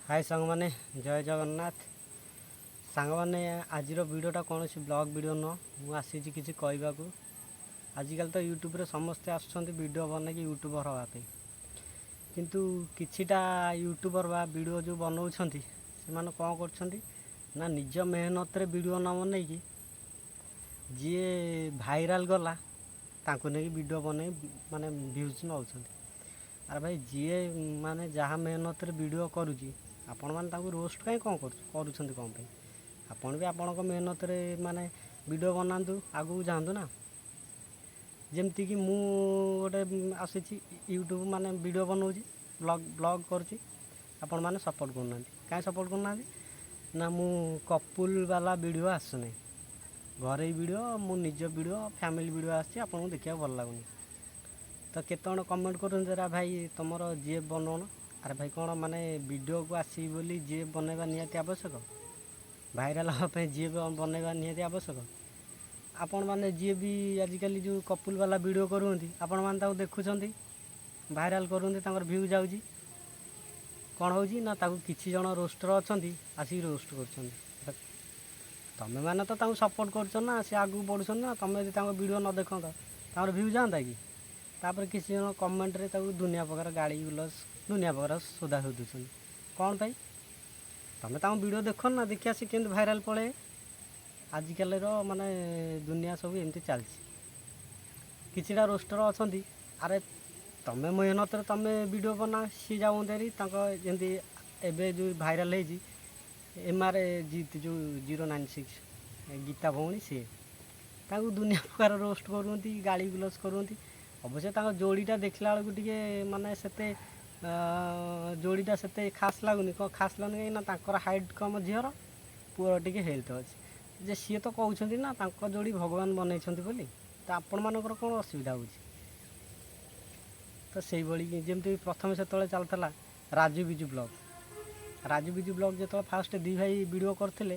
ହାଏ ସାଙ୍ଗମାନେ, ଜୟ ଜଗନ୍ନାଥ। ସାଙ୍ଗମାନେ, ଆଜିର ଭିଡ଼ିଓଟା କୌଣସି ବ୍ଲଗ୍ ଭିଡ଼ିଓ ନୁହଁ। ମୁଁ ଆସିଛି କିଛି କହିବାକୁ। ଆଜିକାଲି ତ ୟୁଟ୍ୟୁବରେ ସମସ୍ତେ ଆସୁଛନ୍ତି ଭିଡ଼ିଓ ବନେଇକି ୟୁଟ୍ୟୁବର୍ ହେବା ପାଇଁ, କିନ୍ତୁ କିଛିଟା ୟୁଟ୍ୟୁବର୍ ବା ଭିଡ଼ିଓ ଯେଉଁ ବନାଉଛନ୍ତି, ସେମାନେ କ'ଣ କରୁଛନ୍ତି ନା ନିଜ ମେହନତରେ ଭିଡ଼ିଓ ନ ବନେଇକି ଯିଏ ଭାଇରାଲ୍ ଗଲା ତାଙ୍କୁ ନେଇକି ଭିଡ଼ିଓ ବନେଇ ମାନେ ଭ୍ୟୁଜ୍ ନେଉଛନ୍ତି। ଆରେ ଭାଇ, ଯିଏ ମାନେ ଯାହା ମେହନତରେ ଭିଡ଼ିଓ କରୁଛି, ଆପଣମାନେ ତାଙ୍କୁ ରୋଷ୍ଟ କାହିଁ କ'ଣ କରୁଛନ୍ତି? କ'ଣ ପାଇଁ? ଆପଣ ବି ଆପଣଙ୍କ ମେହନତରେ ମାନେ ଭିଡ଼ିଓ ବନାନ୍ତୁ, ଆଗକୁ ଯାଆନ୍ତୁ ନା। ଯେମିତିକି ମୁଁ ଗୋଟେ ଆସିଛି ୟୁଟ୍ୟୁବ୍, ମାନେ ଭିଡ଼ିଓ ବନାଉଛି, ବ୍ଲଗ୍ କରୁଛି। ଆପଣମାନେ ସପୋର୍ଟ କରୁନାହାନ୍ତି। କାହିଁ ସପୋର୍ଟ କରୁନାହାନ୍ତି ନା ମୁଁ କପୁଲ୍ ବାଲା ଭିଡ଼ିଓ ଆସୁନାହିଁ, ଘରୋଇ ଭିଡ଼ିଓ, ମୁଁ ନିଜ ଭିଡ଼ିଓ, ଫ୍ୟାମିଲି ଭିଡ଼ିଓ ଆସୁଛି, ଆପଣଙ୍କୁ ଦେଖିବାକୁ ଭଲ ଲାଗୁନି। ତ କେତେ ଜଣ କମେଣ୍ଟ କରୁଛନ୍ତି, "ଆରେ ଭାଇ, ତୁମର ଯିଏ ବନଉନ।" ଆରେ ଭାଇ, କ'ଣ ମାନେ ଭିଡ଼ିଓକୁ ଆସିବି ବୋଲି ଯିଏ ବନେଇବା ନିହାତି ଆବଶ୍ୟକ? ଭାଇରାଲ୍ ହେବା ପାଇଁ ଯିଏ ବନେଇବା ନିହାତି ଆବଶ୍ୟକ? ଆପଣମାନେ ଯିଏ ବି ଆଜିକାଲି ଯେଉଁ କପୁଲ୍ ବାଲା ଭିଡ଼ିଓ କରୁଛନ୍ତି, ଆପଣମାନେ ତାକୁ ଦେଖୁଛନ୍ତି, ଭାଇରାଲ୍ କରୁଛନ୍ତି, ତାଙ୍କର ଭ୍ୟୁ ଯାଉଛି। କ'ଣ ହେଉଛି ନା ତାକୁ କିଛି ଜଣ ରୋଷ୍ଟର ଅଛନ୍ତି, ଆସିକି ରୋଷ୍ଟ କରୁଛନ୍ତି। ତମେମାନେ ତ ତାଙ୍କୁ ସପୋର୍ଟ କରୁଛ ନା, ସେ ଆଗକୁ ବଢ଼ୁଛନ୍ତି ନା। ତମେ ଯଦି ତାଙ୍କ ଭିଡ଼ିଓ ନ ଦେଖନ୍ତ, ତାଙ୍କର ଭ୍ୟୁ ଯାଆନ୍ତା କି? ତାପରେ କିଛି ଜଣ କମେଣ୍ଟରେ ତାକୁ ଦୁନିଆ ପ୍ରକାର ଗାଳି ଗୁଲଜ, ଦୁନିଆ ପ୍ରକାର ସୋଦା ଶୋଧୁଛନ୍ତି। କ'ଣ ପାଇଁ? ତମେ ତାଙ୍କ ଭିଡ଼ିଓ ଦେଖ ନା, ଦେଖିବା ସେ କେମିତି ଭାଇରାଲ୍ ପଳାଏ। ଆଜିକାଲିର ମାନେ ଦୁନିଆ ସବୁ ଏମିତି ଚାଲିଛି। କିଛିଟା ରୋଷ୍ଟର ଅଛନ୍ତି। ଆରେ ତମେ ମେହନତରେ ତମେ ଭିଡ଼ିଓ ବନା, ସିଏ ଯାଉଛନ୍ତି ଭାରି ତାଙ୍କ। ଯେମିତି ଏବେ ଯେଉଁ ଭାଇରାଲ୍ ହେଇଛି ଏମ୍ ଆର୍ ଜିତ୍, ଯେଉଁ 096 ଗୀତା ଭଉଣୀ, ସିଏ ତାଙ୍କୁ ଦୁନିଆ ପ୍ରକାର ରୋଷ୍ଟ କରୁଛନ୍ତି, ଗାଳି ଗୁଲଜ କରୁଛନ୍ତି। ଅବଶ୍ୟ ତାଙ୍କ ଯୋଡ଼ିଟା ଦେଖିଲା ବେଳକୁ ଟିକେ ମାନେ ସେତେ ଯୋଡ଼ିଟା ସେତେ ଖାସ୍ ଲାଗୁନି। କ'ଣ ଖାସ୍ ଲାଗୁନି? କାହିଁକି ନା ତାଙ୍କର ହାଇଟ୍ କମ୍ ଝିଅର, ପୁଅର ଟିକେ ହେଲ୍ଥ ଅଛି ଯେ। ସିଏ ତ କହୁଛନ୍ତି ନା ତାଙ୍କ ଯୋଡ଼ି ଭଗବାନ ବନେଇଛନ୍ତି ବୋଲି, ତ ଆପଣମାନଙ୍କର କ'ଣ ଅସୁବିଧା ହେଉଛି? ତ ସେଇଭଳି ଯେମିତି ପ୍ରଥମେ ସେତେବେଳେ ଚାଲିଥିଲା ରାଜୁ ବିଜୁ ବ୍ଲଗ୍। ରାଜୁ ବିଜୁ ବ୍ଲଗ୍ ଯେତେବେଳେ ଫାଷ୍ଟ ଦୁଇ ଭାଇ ଭିଡ଼ିଓ କରିଥିଲେ,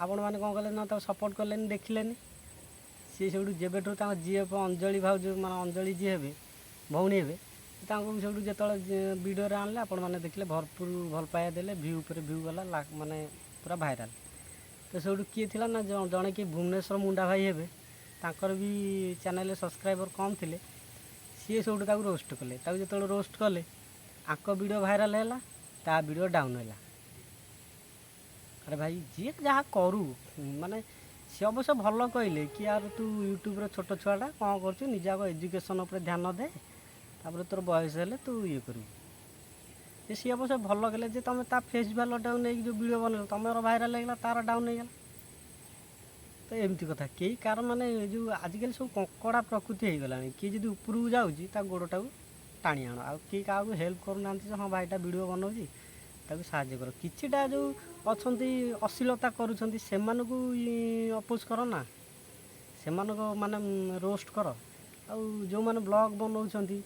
ଆପଣମାନେ କ'ଣ କଲେ ନା ତାକୁ ସପୋର୍ଟ କଲେନି, ଦେଖିଲେନି। ସିଏ ସେଇଠୁ ଯେବେଠୁ ତାଙ୍କ ଯିଏ ଅଞ୍ଜଳି ଭାଉଜ, ମାନେ ଅଞ୍ଜଳି ଯିଏ ହେବେ, ଭଉଣୀ ହେବେ, ତାଙ୍କୁ ସେଇଠୁ ଯେତେବେଳେ ଭିଡ଼ିଓରେ ଆଣିଲେ, ଆପଣମାନେ ଦେଖିଲେ, ଭରପୁର ଭଲ ପାଇବା ଦେଲେ, ଭ୍ୟୁ ଉପରେ ଭ୍ୟୁ ଗଲା, ମାନେ ପୁରା ଭାଇରାଲ୍। ତ ସେଇଠୁ କିଏ ଥିଲା ନା ଜଣେ କିଏ ଭୁବନେଶ୍ୱର ମୁଣ୍ଡା ଭାଇ ହେବେ, ତାଙ୍କର ବି ଚ୍ୟାନେଲରେ ସବସ୍କ୍ରାଇବର୍ କମ୍ ଥିଲେ। ସିଏ ସେଇଠୁ ତାକୁ ରୋଷ୍ଟ କଲେ। ତାକୁ ଯେତେବେଳେ ରୋଷ୍ଟ କଲେ, ଆଙ୍କ ଭିଡ଼ିଓ ଭାଇରାଲ୍ ହେଲା, ତା ଭିଡ଼ିଓ ଡାଉନ୍ ହେଲା। ଆରେ ଭାଇ, ଯିଏ ଯାହା କରୁ, ମାନେ ସିଏ ଅବଶ୍ୟ ଭଲ କହିଲେ କି ଆରେ ତୁ ୟୁଟ୍ୟୁବ୍ର ଛୋଟ ଛୁଆଟା, କ'ଣ କରୁଛୁ? ନିଜ ଆଗ ଏଜୁକେସନ୍ ଉପରେ ଧ୍ୟାନ ଦେ, ତାପରେ ତୋର ବୟସ ହେଲେ ତୁ ଇଏ କରିବୁ। ଯେ ସିଏ ଅବଶ୍ୟ ଭଲ କଲେ ଯେ ତୁମେ ତା ଫେସ୍ ଭ୍ୟାଲୁଟାକୁ ନେଇକି ଯେଉଁ ଭିଡ଼ିଓ ବନେଇଲ, ତମର ଭାଇରାଲ୍ ହେଇଗଲା, ତାର ଡାଉନ୍ ହେଇଗଲା। ତ ଏମିତି କଥା। କେହି କାହାର ମାନେ ଏ ଯେଉଁ ଆଜିକାଲି ସବୁ କଙ୍କଡ଼ା ପ୍ରକୃତି ହେଇଗଲାଣି। କିଏ ଯଦି ଉପରକୁ ଯାଉଛି, ତା ଗୋଡ଼ଟାକୁ ଟାଣି ଆଣ। ଆଉ କେହି କାହାକୁ ହେଲ୍ପ କରୁନାହାନ୍ତି ଯେ ହଁ, ଭାଇଟା ଭିଡ଼ିଓ ବନାଉଛି, ତାକୁ ସାହାଯ୍ୟ କର। କିଛିଟା ଯେଉଁ ଅଛନ୍ତି, ଅଶ୍ଳୀଳତା କରୁଛନ୍ତି, ସେମାନଙ୍କୁ ଅପୋଜ କର ନା, ସେମାନଙ୍କ ମାନେ ରୋଷ୍ଟ କର। ଆଉ ଯେଉଁମାନେ ବ୍ଲଗ୍ ବନାଉଛନ୍ତି,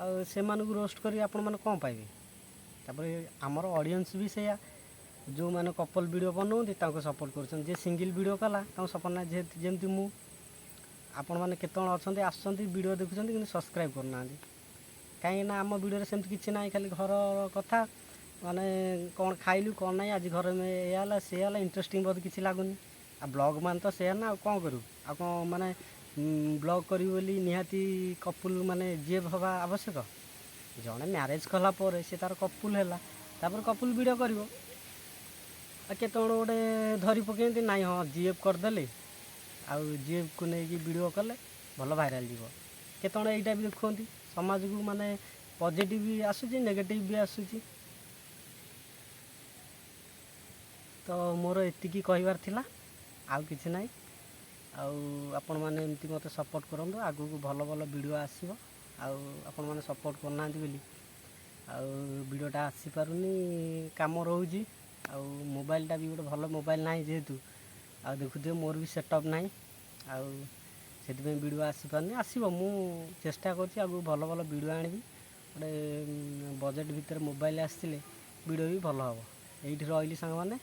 ଆଉ ସେମାନଙ୍କୁ ରୋଷ୍ଟ କରି ଆପଣମାନେ କ'ଣ ପାଇବେ? ତାପରେ ଆମର ଅଡ଼ିଏନ୍ସ ବି ସେଇଆ। ଯେଉଁମାନେ କପଲ୍ ଭିଡ଼ିଓ ବନାଉଛନ୍ତି, ତାଙ୍କୁ ସପୋର୍ଟ କରୁଛନ୍ତି। ଯିଏ ସିଙ୍ଗିଲ୍ ଭିଡ଼ିଓ କଲା, ତାଙ୍କୁ ସପୋର୍ଟ ନାହିଁ। ଯେମିତି ମୁଁ, ଆପଣମାନେ କେତେ ଜଣ ଅଛନ୍ତି, ଆସୁଛନ୍ତି, ଭିଡ଼ିଓ ଦେଖୁଛନ୍ତି, କିନ୍ତୁ ସବସ୍କ୍ରାଇବ୍ କରୁନାହାନ୍ତି। କାହିଁକି ନା ଆମ ଭିଡ଼ିଓରେ ସେମିତି କିଛି ନାହିଁ, ଖାଲି ଘର କଥା, ମାନେ କ'ଣ ଖାଇଲୁ, କ'ଣ ନାହିଁ, ଆଜି ଘରେ ଏଇଆ ହେଲା, ସେଇଆ ହେଲା, ଇଣ୍ଟରେଷ୍ଟିଂ ବହୁତ କିଛି ଲାଗୁନି। ଆଉ ବ୍ଲଗ୍ ମାନେ ତ ସେଇଆ ନା, ଆଉ କ'ଣ କରିବୁ? ଆଉ କ'ଣ ମାନେ ବ୍ଲଗ୍ କରିବୁ ବୋଲି ନିହାତି କପୁଲ୍ ମାନେ ଯିଏ ହେବା ଆବଶ୍ୟକ? ଜଣେ ମ୍ୟାରେଜ୍ କଲା ପରେ ସେ ତାର କପୁଲ୍ ହେଲା, ତାପରେ କପୁଲ୍ ଭିଡ଼ିଓ କରିବ। ଆଉ କେତେ ଜଣ ଗୋଟେ ଧରି ପକେଇନ୍ତି, ନାଇଁ ହଁ, ଜିଏଫ୍ କରିଦେଲେ ଆଉ ଜିଏଫ୍କୁ ନେଇକି ଭିଡ଼ିଓ କଲେ ଭଲ ଭାଇରାଲ୍ ଯିବ। କେତେ ଜଣ ଏଇଟା ବି ଦେଖୁଛନ୍ତି। ସମାଜକୁ ମାନେ ପଜିଟିଭ୍ ବି ଆସୁଛି, ନେଗେଟିଭ୍ ବି ଆସୁଛି। ତ ମୋର ଏତିକି କହିବାର ଥିଲା, ଆଉ କିଛି ନାହିଁ। ଆଉ ଆପଣମାନେ ଏମିତି ମୋତେ ସପୋର୍ଟ କରନ୍ତୁ, ଆଗକୁ ଭଲ ଭଲ ଭିଡ଼ିଓ ଆସିବ। ଆଉ ଆପଣମାନେ ସପୋର୍ଟ କରୁନାହାନ୍ତି ବୋଲି ଆଉ ଭିଡ଼ିଓଟା ଆସିପାରୁନି। କାମ ରହୁଛି, ଆଉ ମୋବାଇଲଟା ବି ଗୋଟେ ଭଲ ମୋବାଇଲ ନାହିଁ ଯେହେତୁ, ଆଉ ଦେଖୁଥିବେ ମୋର ବି ସେଟଅପ୍ ନାହିଁ, ଆଉ ସେଥିପାଇଁ ଭିଡ଼ିଓ ଆସିପାରୁନି। ଆସିବ, ମୁଁ ଚେଷ୍ଟା କରୁଛି, ଆଗକୁ ଭଲ ଭଲ ଭିଡ଼ିଓ ଆଣିବି। ଗୋଟେ ବଜେଟ୍ ଭିତରେ ମୋବାଇଲ ଆସିଥିଲେ ଭିଡ଼ିଓ ବି ଭଲ ହେବ। ଏଇଠି ରହିଲି ସାଙ୍ଗମାନେ।